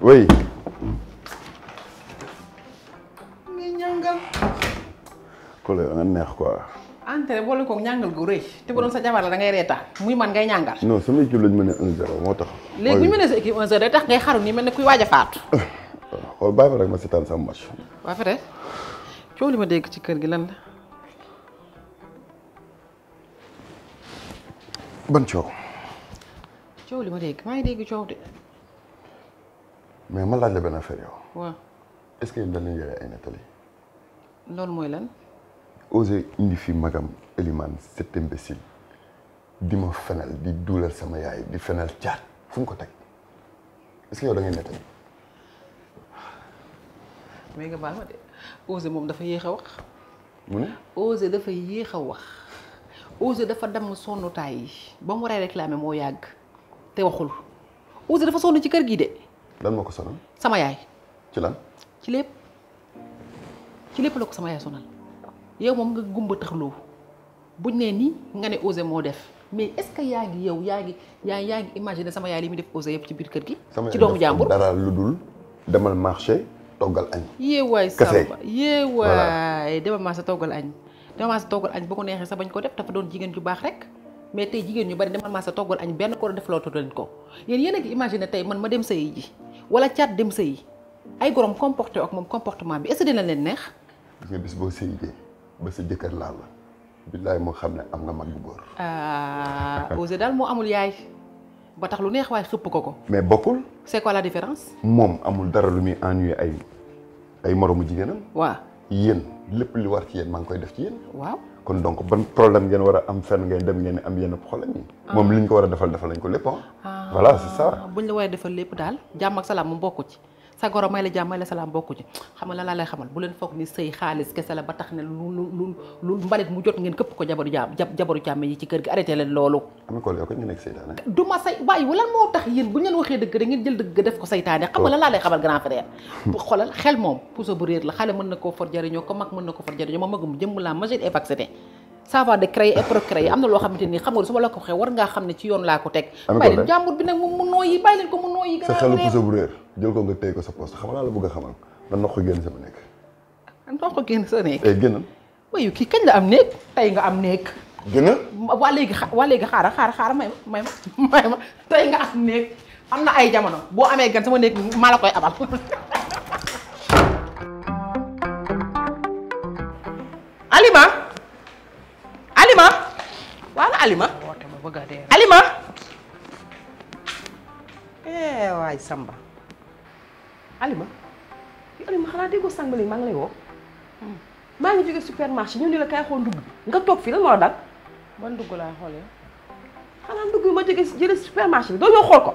oui. mais ñàngal. Kole nga neex quoi. entrée boole koog ñàngal gu rëy te bu doon sa jabar la da ngay reetaan muy man ngay ñàngal. non sama équipe lañ mën a 1-0 moo tax. léegi bu ñu mënee sa équipe 1-0 day tax ngay xaru nii mel ne kuy waaj a faatu. xool bàyyi ma rek ma seetaan sama match. waa Fede coow li ma dégg ci kër gi lan la. ban coow. coow li ma dégg maa ngi dégg coow de. mais ma laaj la benn affaire yow. waaw. est-ce que yéen dañ leen yore ay nettali. loolu mooy lan. osé indi fi magam Elimane cet imbécile di ma fenal di duulal sama yaay di fenal caat fu mu ko teg est-ce que yow da ngay nettali. mais nga baal ma de osé moom dafa yéex a wax. mu ne. osé dafa yéex a wax. osé dafa damm sonnutaay yi ba mu waree réclamé moo yàgg te waxul osé dafa sonn ci kër gi de. lan moo ko sonal. sama yaay. ci lan. ci lépp la ko sama yaay sonal yow moom nga gumba taxloo buñ nee nii nga ne osé moo def mais est-ce que yaa ngi imaginer sama yaay li muy def osé yëpp ci biir kër gi. ci doomu jàmbur dara lu dul demal marché toggal añ. yeewaay Samba yeewaay demal marché toggal añ. demal marché toggal añ bu ko neexee sa bañ ko def dafa doon jigéen ju baax rek mais tey jigéen ñu bari demal marché toggal añ benn ko def lootu leen ko yéen a ngi imaginer tey man ma dem sëyi ji wala caat dem sëyi ay gorom comporté ak moom comportement bi est-ce que dina leen neex. gis nga bis boo sëyijee ba sa jëkkër laal la billaay moo xam ne am nga mag bu góor. osé daal moo amul yaay ba tax lu neex waaye xëpp ko. mais bokkul. c'est quoi la différence. moom amul dara lu muy ennuyé ay moromu jigéenam. waaw yéen lépp li war ci yéen maa ngi koy def ci yéen. waaw kon donc ban problème ngeen war a am fenn ngeen dem ngeen am yenn problème yi. moom li ñu ko war a defal lañ ko lépp voilà c'est ça. buñ la war a defal lépp daal jàmm ak salaam mu bokku ci. sa goro may la jàmm may la salaam bokku ci xam nga la laa lay xamal bu leen foog ni sëy xaalis kese la ba tax ne lu mbalit mu jot ngeen këpp ko jabaru jàmm yi ci kër gi arrêté leen loolu. am ko yow ko ñu nekk seytaane. du ma say waaye lan moo tax yéen bu ñu leen waxee dëgg da ngeen jël dëgg def ko saytaane xam nga la laa lay xamal grand frère. bu xoolal xel moom puso bu réer la xale mën na koo for jariñoo ko mag mën na ko for jariñoo ma magum jëmm la majeur et vacciné savoir de créer et procréer am na loo xamante ni xam nga su ma la ko waxee war ngaa xam ne ci yoon laa ko teg. bàyyi leen jàmbur bi nag mu nooyi bàyyi leen ko mu nooyi. sa xelu puso bu réer jël ko nga téye ko sa poste xam nga la bëgg a xamal nga noq ko génn sama nekk. ndox ko génn sa nekk. génnal. waaye kii kañ la am néeg tey nga am néeg. génnal. waa léegi xaaral may ma tey nga am néeg am na ay jamono boo amee gan sama néeg maa la koy abal. Alima waay Samba Alima xanaa déggoo sànq ba léegi maa ngi lay woo maa ngi jóge supermarché ñëw ni la kaay xool ndugg nga toog fii lan moo la dal. ban ndugg laa xoolee. xanaa ndugg bi ma jóge jële supermarché bi doo ñëw xool ko.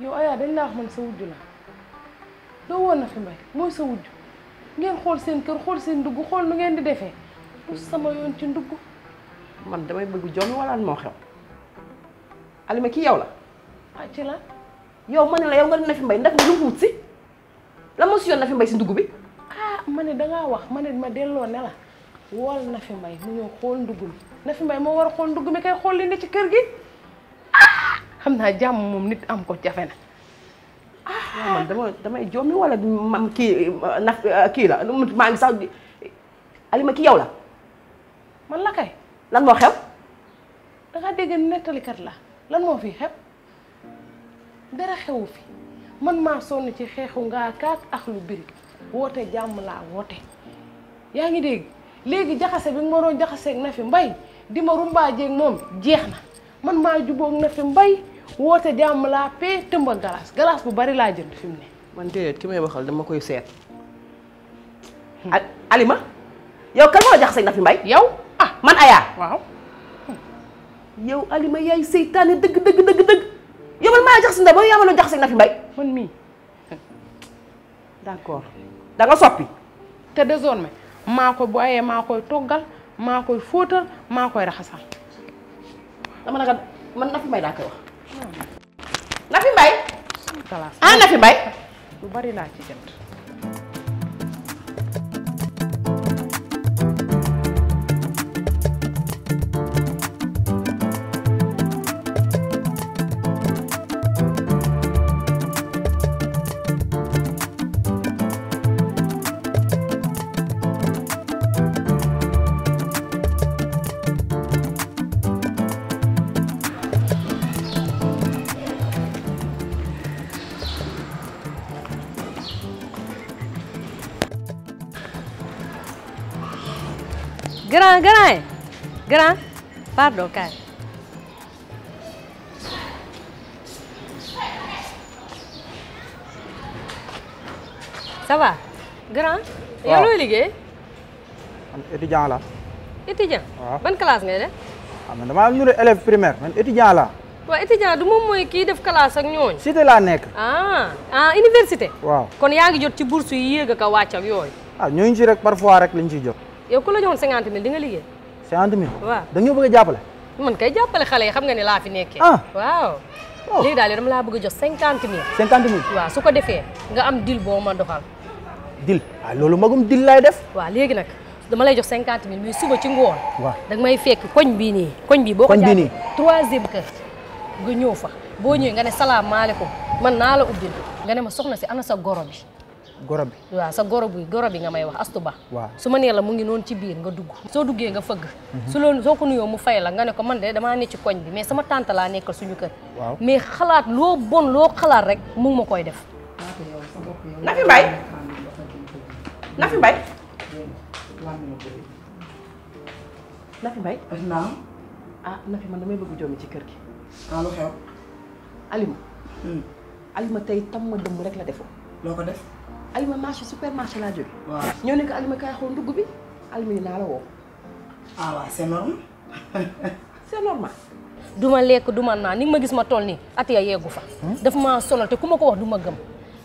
yow Aya dañ laa wax man sa wujju la doo woon na fi mbay mooy sa wujju ngeen xool seen kër xool seen ndugg xool nu ngeen di defee sama yoon ci ndugg. man damay bëgg jommi wala moo xew. Alima kii yow la. ah ci la. yow ma ne la yow nga ne Nafi Mbaye ndax nga lu wut si la ma si yoon Nafi Mbaye si ndugg bi. ah ma ne dangaa wax ma ne ma delloo ne la wool Nafi Mbaye mu ñëw xool ndugg mi Nafi Mbaye moo war a xool ndugg mi kay xool li ne ci kër gi ah xam naa jàmm moom nit am ko jafe na. ah man damay jommi wala man kii la maa ngi sax Alima kii yow la. man la kay. lan moo xew. dangaa dégg nettalikat la lan moo fi xew dara xewu fi man maa sonn ci xeexu ngaa kaak ak lu biri woote jàmm laa woote yaa ngi dégg léegi jaxase bi nga ma doon jaxaseeg Nafi Mbaye di ma rumbaajeeg moom jeex na man maa jubóog Nafi Mbaye woote jàmm laa pee tëmba galaas bu bari laa jënd fi mu ne. man déedéet ki may waxal dama koy seet. Alima yow kan moo la jaxaseeg Nafi Mbaye. yow ah man Aya. waaw. yow Alima yaay seytaane dëgg yow man maa jaxase ndax ba yaa ma doon jaxase Nafi Mbaye. man mii. d'accord da nga soppi. te désormais maa koy bu ayee maa koy toggal maa koy fóotal maa koy raxasal. dama nag man Nafi Mbaye daa koy wax. Nafi Mbaye. galaas Nafi Mbaye. lu bari laa ci jënd. grand pardon kaay. ça va grand. yow looy liggéey. man étudiant la. étudiant. waaw ban classe ngay def. man damaa nuru élève primaire man étudiant la. waaw étudiant du moom mooy kii def classe ak ñooñu. cité laa nekk. université. waaw kon yaa ngi jot ci bourse yi yéeg ak a wàcc ak yooyu. ñooñu ci rek parfois rek lañ ciy jot. yow ku la joxoon 50 000 di nga liggéey. 50 000. waaw da nga ñoo bëgg a jàppale. man kay jàppale xale yi xam nga ne laa fi nekkee. waaw. léegi daal dama laa bëgg a jox 50 000. 50 000. waaw su ko defee nga am deal boo ma doxal. dil loolu magum dil laay def. waaw léegi nag dama lay jox 50 000 mais suba ci ngoon. waaw danga may fekk koñ bii nii. koñ bii boo ko jàppee 3e kër nga ñëw fa boo ñëwee nga ne salaamaaleykum man naa la ubbil nga ne ma soxna si ana sa goro bi. goro bi waaw sa goro bi nga may wax Astu Ba. waaw su ma nee la mu ngi noonu ci biir nga dugg. soo duggee nga fëgg. soo ko nuyoo mu fay la nga ne ko man de damaa ne ci koñ bi mais sama tante laa nekkal suñu kër. waaw mais xalaat loo bon loo xalaat rek mu ngi ma koy def. Nafi Mbaye Nafi Mbaye Nafi Mbaye naam. Nafi man damay bëgg joomi ci kër gi. lu xew. Alima tey tam ma dëmm rek la defoo. loo ko def. Alima marché supermarché laa jóge. waaw ñoo ne ko Alima kaay xool ndugg bi Alima ni naa la woo. waaw c'est normal. c'est normal. du ma lekk du ma naan ni nga ma gis ma toll nii at ya yeggu fa. daf maa sonal te ku ma ko wax du ma gëm.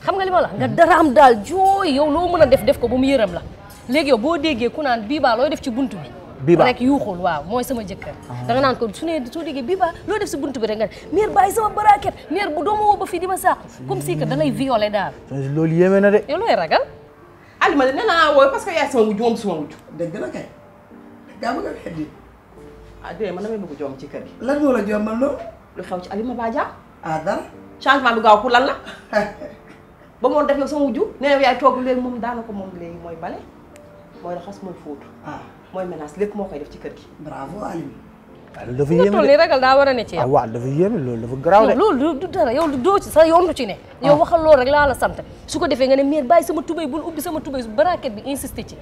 xam nga li ma la nga daraam daal jooy yow loo mën a def ko ba mu yërëm la léegi yow boo déggee ku naan biibaa looy def ci buntu bi. biibaa rek yuuxul waaw mooy sama jëkkër. da nga naan ko soo déggee biibaa loo def si buntu bi rek nga ne mère bàyyi sama baraket mère bu dooma woo ba fii di ma sàq comme si que da lay violé daal. loolu yéeme na de. yow looy ragal. Alima de nee naa wooy parce que yaay sama wujj moom suma wujj. dëgg la kay. daa bëgg a xeddi. déedéet man damay bëgg joom ci kër gi. lan moo la jombal loolu. lu xew ci Alima Badiane. dara. changement bi gaaw pour lan la. ba moom def yow sama wujju nee na yaay toog léegi moom daanaka moom léegi mooy bale mooy raxas mooy fóotu. mooy menace lépp moo koy def ci kër gi. bravo Alima. loolu dafa nga yéeme toll nii ragal daa war a ne ci yow. waaw dafa yéeme loolu dafa garaaw de. loolu du dara yow doo ci sa yoon du ci ne. yow waxal loolu rek laa la sant su ko defee nga ne mère bàyyi sama tubéy bul ubbi sama tubéy baraket bi insisté ci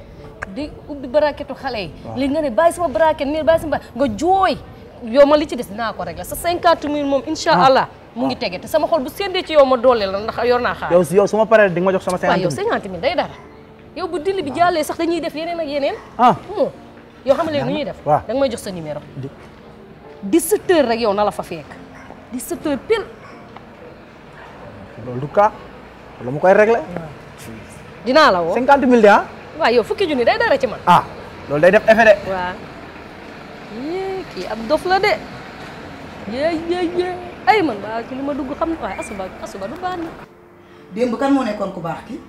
di ubbi baraketu xale yi. léegi nga ne bàyyi sama baraket mère bàyyi sama nga jooy yow ma li ci des dinaa ko régler sa 50 000 moom incha allah mu ngi tege te sama xol bu séddee ci yow ma doole la ndax yor naa xaar. yow su ma paree di nga ma jox sama 50 000. waaw yow 50 000 day dara yow bu dili bi jàllee sax dañuy def yeneen ak yeneen. yow xam nga léegi nu ñuy def. waaw da nga may jox sa numéro. 17h rek yow na la fa fekk 17h pile. loolu du cas loolu mu koy régler. dinaa la woo 50 000 de waaw yow fukki junni day dara ci man. loolu day def effet de. waaw. kii ab dof la de. yee ay man ba ci li ma dugg xam waaye asuba du baax na. démb kan moo nekkoon ku baax ki.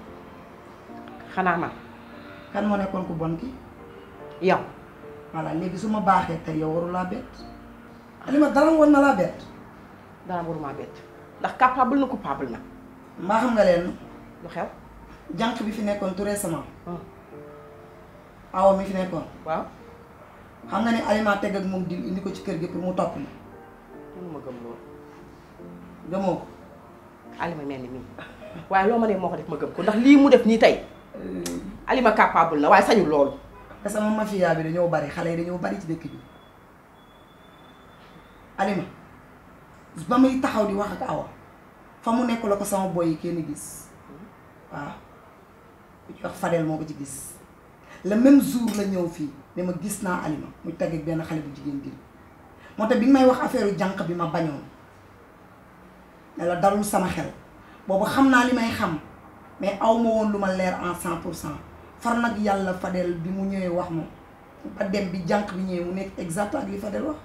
xanaa man. kan moo nekkoon ku bon ki. yow. voilà léegi su ma baaxee tey yow waru laa bett. Alima dara woon na laa bett. dara waruma bett ndax capable na coupable na. mbaa xam nga leen. lu xew. jànq bi fi nekkoon tout récemment. awa mi fi nekkoon. waaw. xam nga ne Alima teg ak moom dil indi ko ci kër gi pour mu topp ma. mënuma gëm loolu. gëmoo ko. Alima mel ni mii waaye loo ma ne moo ko def ma gëm ko ndax lii mu def nii tey Alima capable na waaye sañul loolu. te sama mafia bi dañoo bari xale yi dañoo bari ci dëkk bi. Alima ba muy taxaw di wax ak Awa fa mu nekk la ko sama boy yi kenn gis waaw ku ci wax Fadel moo ko ci gis le même jour la ñëw fii ne ma gis naa Alima muy teg ak benn xale bu jigéen dil moo tax bi nga may wax affaire jànq bi ma bañoon ne la dalul sama xel boobu xam naa li may xam mais aw ma woon lu ma leer en 100% far nag yàlla Fadel bi mu ñëwee wax ma ba dem bi jànq bi ñëwee mu nekk exact ak li Fadel wax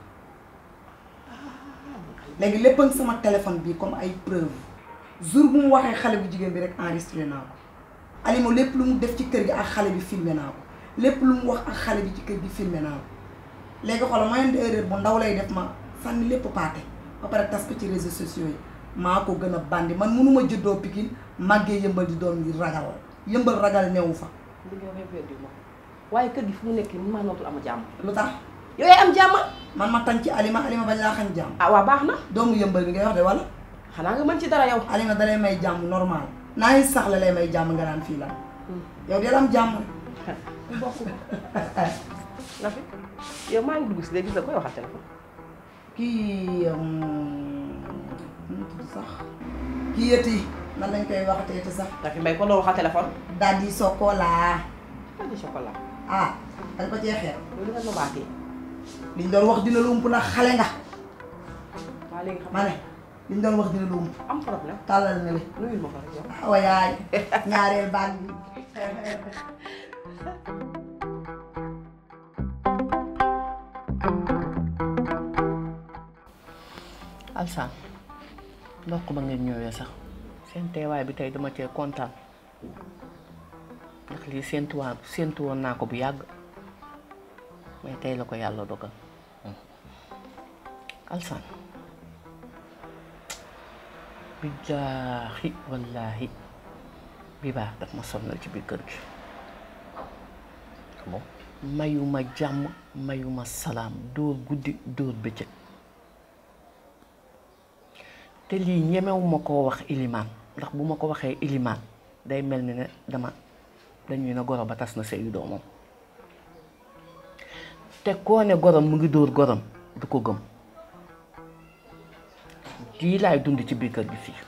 léegi lépp ak sama téléphone bi comme ay preuve jour bu mu waxee xale bu jigéen bi rek enregistré naa ko Alima lépp lu mu def ci kër gi ak xale bi filmé naa ko lépp lu mu wax ak xale bi ci kër gi filmé naa ko léegi xoolal moyen d'erreur bu ndaw lay def ma sànni lépp paate ba pare tas ko ci réseaux sociaux yi maa ko gën a bandi man mënuma juddoo Pikine màggee yëmbal di doon ragal yëmbal ragal newu fa. li nga waxee weddi ma waaye kër gi fu mu nekk nii maa nootul am jàmm. lu tax. yow yaay am jàmm. man ma tànn ci Alima bañ laa xañ jàmm. waaw baax na. doomu yëmbal bi ngay wax de wala. xanaa nga mën ci dara yow. Alima da lay may jàmm normal naa sax la lay may jàmm nga naan fii la yow de la am jàmm rek. na fi yow maa ngi dugg si léegi gis nga koy waxal téléphone. kii nu tudd sax kii yëti nan lañ koy waxatee te sax na fi mbay ko doon waxal téléphone. daal di chocolat daal di chocolat. ah dañ ko cee xeer loolu nga ma baatee. liñ doon wax dina lu ump na xale nga waa léegi xam ma ne liñ doon wax dina lu ump am problème. tàllal na le nuyul ma ko rek yow. awa yaay ñaareel baag bi Alsaan ndokk ba ngeen ñëwee sax seen teewaay bi tey dama cee kontaan ndax lii séentu woon naa ko bu yàgg mais tey la ko yàlla dogal Alsaan billaahi wallaahi bi baax daf ma sonnal ci biir kër gi mayuma jàmm mayuma salaam dóor guddi dóor bëccëg te lii ñemewuma koo wax ilimaan ndax bu ma ko waxee ilimaan day mel ni ne dañuy na goro ba tas na sëyu doomam te koo ne gorom mu ngi dóor gorom du ko gëm lii laay dund ci biir kër gi fii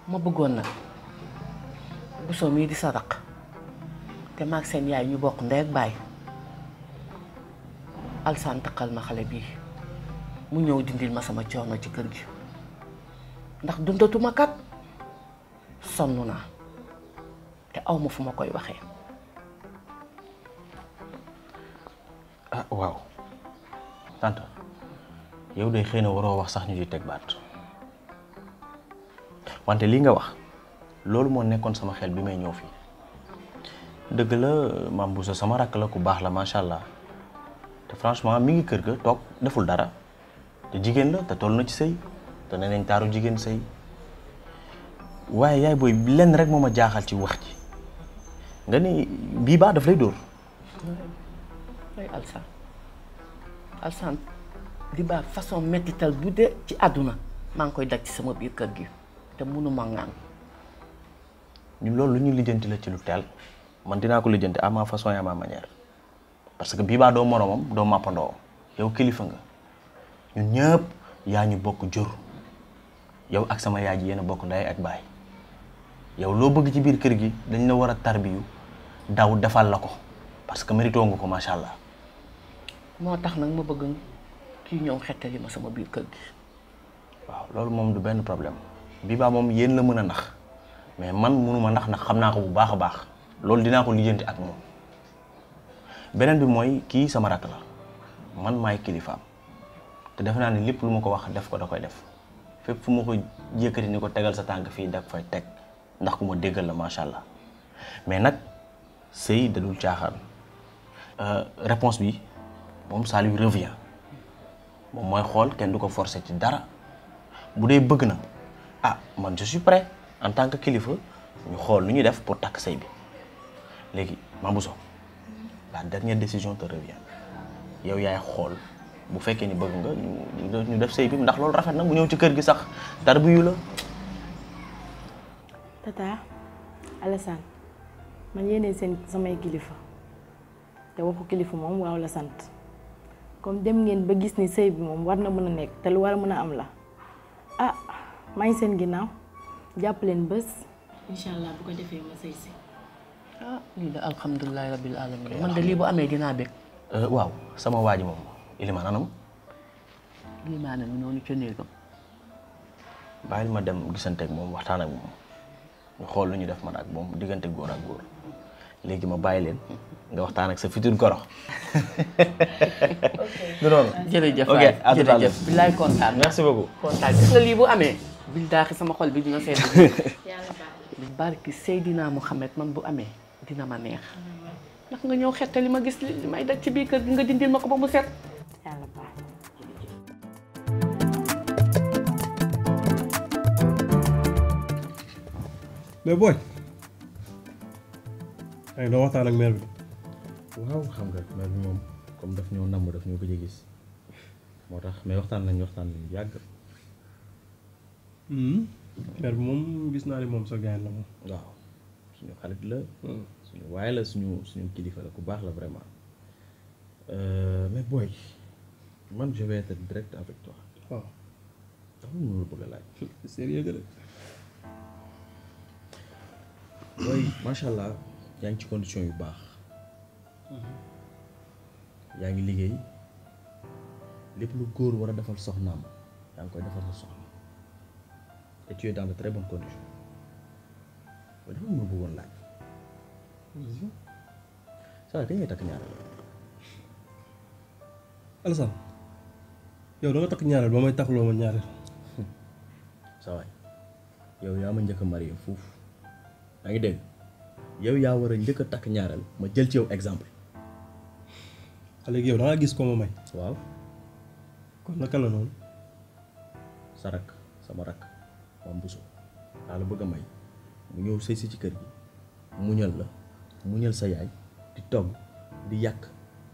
ma bëggoon nag Bousso mii di sa raq te maag seen yaay ñu bokk ndey ak baay Alsaan takkal ma xale bii mu ñëw dindil ma sama coono ci kër gi ndax dundatuma kat sonn naa te aw ma fu ma koy waxee. ah waaw tante yow de xëy na waroo wax sax ñu di teg baat wante lii nga wax loolu moo nekkoon sama xel bi may ñëw fii dëgg la Mame Bousso sama rakk la ku baax la macha allah te franchement mi ngi kër ga toog deful dara. te jigéen la te toll na ci sëy te nee nañ taaru jigéen sëy waaye yaay booy lenn rek moo ma jaaxal ci wax ji nga ni bii baa daf lay dóor. ay Alsaan di baa façon mettital bu dee ci àdduna maa ngi koy daj ci sama biir kër gi te mënuma ngaan. ñun loolu lu ñu lijjanti la ci lu teel man dinaa ko lijjanti à ma façon et à ma manière parce que bii baa doo moromam doo màppandoo yow kilifa nga. ñun ñëpp yaa ñu bokk jur yow ak sama yaay ji yéen a bokk ndey ak baay yow loo bëgg ci biir kër gi dañ la war a tarbiyu daw defal la ko parce que mérito nga ko macha allah. moo tax nag ma bëgg kii ñëw xettali ma sama biir kër gi. waaw loolu moom du benn problème bii baa moom yéen la mën a nax mais man mënuma nax ndax xam naa ko bu baax a baax loolu dinaa ko lijjanti ak moom beneen bi mooy kii sama rakk la man maay kilifaam. te defe naa ne lépp lu ma ko wax def ko da koy def fépp fu ma ko yëkkati ni ko tegal sa tànk fii da fay teg ndax ku ma déggal la macha allah mais nag sëy da dul caaxaan réponse bi moom ça lui revient moom mooy xool kenn du ko forcer ci dara bu dee bëgg na ah man je suis prêt en tant que kilifa ñu xool lu ñuy def pour takk sëy bi léegi Mame Bousso la dernière décision te revient yow yaay xool. bu fekkee ni bëgg nga ñu def sëy bi ndax loolu rafet na mu ñëw ci kër gi sax tarbiyu la. Tata Alassane man yéene seen samay kilifa te waxu kilifa moom waaw la sant comme dem ngeen ba gis ni sëy bi moom war na mën a nekk te lu war a mën a am la ah maa ngi seen ginnaaw jàpp leen bés incha allah bu ko defee ma sëy si. ah lii de alhamdulilah rabbil alamin man de lii bu amee dinaa bég. waaw sama waa ji moom. Ilimaan anam. Ilimaan mi noonu ca néegam. bàyyil ma dem gisanteeg moom waxtaan ak moom ñu xool lu ñu def man ak moom diggante góor ak góor léegi ma bàyyi leen nga waxtaan ak sa futur goro. du noonu. jërëjëf ok waay jërëjëf bilaay kontaan. merci beaucoup. kontaan gis nga lii bu amee. billaahi sama xol bi dina seet. yàlla baax barki Seydina Muhammad man bu amee dina ma neex. ndax nga ñëw xettali ma gis li may daj ci biir kër gi nga dindil ma ko ba mu set. yàlla baax. mais booy. ay doo waxtaan ak mère bi. waaw xam nga mère bi moom comme daf ñoo namm daf ñoo gëj a gis moo tax mais waxtaan nañ yàgg. mère bi moom gis naa ni moom sa gaañ la moom. waaw suñu xarit la suñu waaye la suñu kilifa la ku baax la vraiment mais boy man je vais être direct avec toi waaw dafa mu la bëgg a laaj sérieux que de boy macha allah yaa ngi ci condition yu baax yaa ngi liggéey lépp lu góor war a defal soxnaam yaa ngi koy defal sa soxna et tu es dans de très bonnes conditions waaye dafa ma bëggoon laaj saa kañ ngay takk ñaareel Alassane yow da nga takk ñaareel ba may takkuloo ma ñaareel saa waay yow yaa ma njëkk a marié foofu yaa ngi dégg yow yaa war a njëkk a takk ñaareel ma jël ci yow exemple léegi yow da nga gis ko ma may waaw kon naka la noonu sa rakk sama rakk maam Bousso daa la bëgg a may mu ñëw sëy si ci kër gi muñal sa yaay di togg di yàq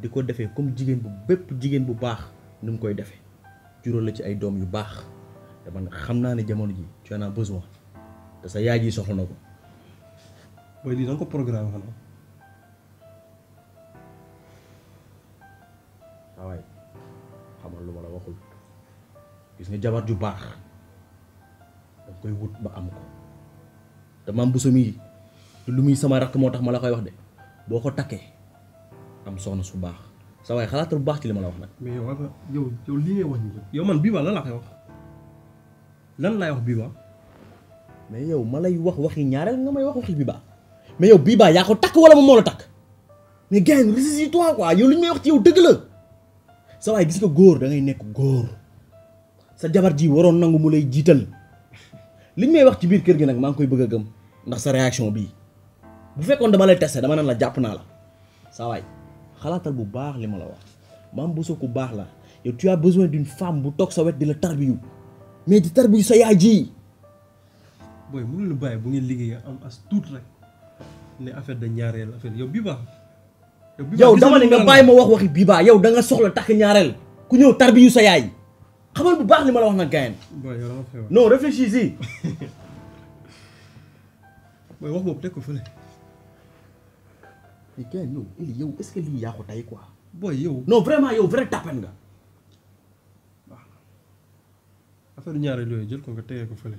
di ko defee comme jigéen bu bépp jigéen bu baax ni mu koy defee juróol la ci ay doom yu baax te man xam naa ne jamono ji tu en as besoin te sa yaay ji soxla na ko booy lii da nga ko programme xanaa waaye xamal lu ma la waxul gis nga jabar ju baax danga koy wut ba am ko te maam Bousso mii lu muy sama rakk moo tax ma la koy wax de boo ko takkee am soxna su baax sa waaye xalaatal bu baax ci li ma la wax nag. mais yow li ngay wax nii yow man bii ba lan laa koy wax lan laay wax bii ba mais yow ma lay wax waxi ñaareel nga may wax waxi bii ba mais yow bii ba yaa ko takk wala moom moo la takk mais gars yi ressaisis-toi quoi yow li ñu may wax ci yow dëgg la sa waaye gis nga góor da ngay nekk góor sa jabar ji waroon nangu mu lay jiital li ñu may wax ci biir kër gi nag maa ngi koy bëgg a gëm ndax sa réaction bii bu fekkoon dama lay testé dama naan la jàpp naa la saa waay xalaatal bu baax li ma la wax maam Bousso ku baax la yow tu as besoin d'une femme bu toog sa wet di la tarbiyu mais di tarbiyu sa yaay ji. booy mënu la bàyyi bu ngeen liggéey am as tuut rek ne affaire de ñaareel affaire yow bii baax. yow dama ne nga bàyyi ma wax waxi bii baax yow da nga soxla takk ñaareel ku ñëw tarbiyu sa yaay xamal bu baax li ma la wax nag gayen. booy yow dama feebar. non réfléchis-y. booy wax boobu teg ko fële. mais gayen yow Eli yow est-ce que lii yaa ko tey quoi. booy yow. non vraiment yow vrai tapet nga. waaw affaire ñaareel yooyu jël ko nga tegee ko fële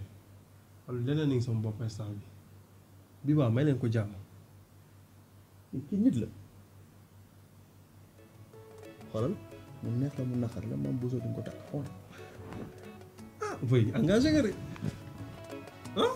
wala leneen nañ sama bopp instant bi bii baax may leen ko jàmm. kii nit la xoolal mu neex la mu naqar la maam Bousso duñ ko takk xool. ah booy engagé nga de ah.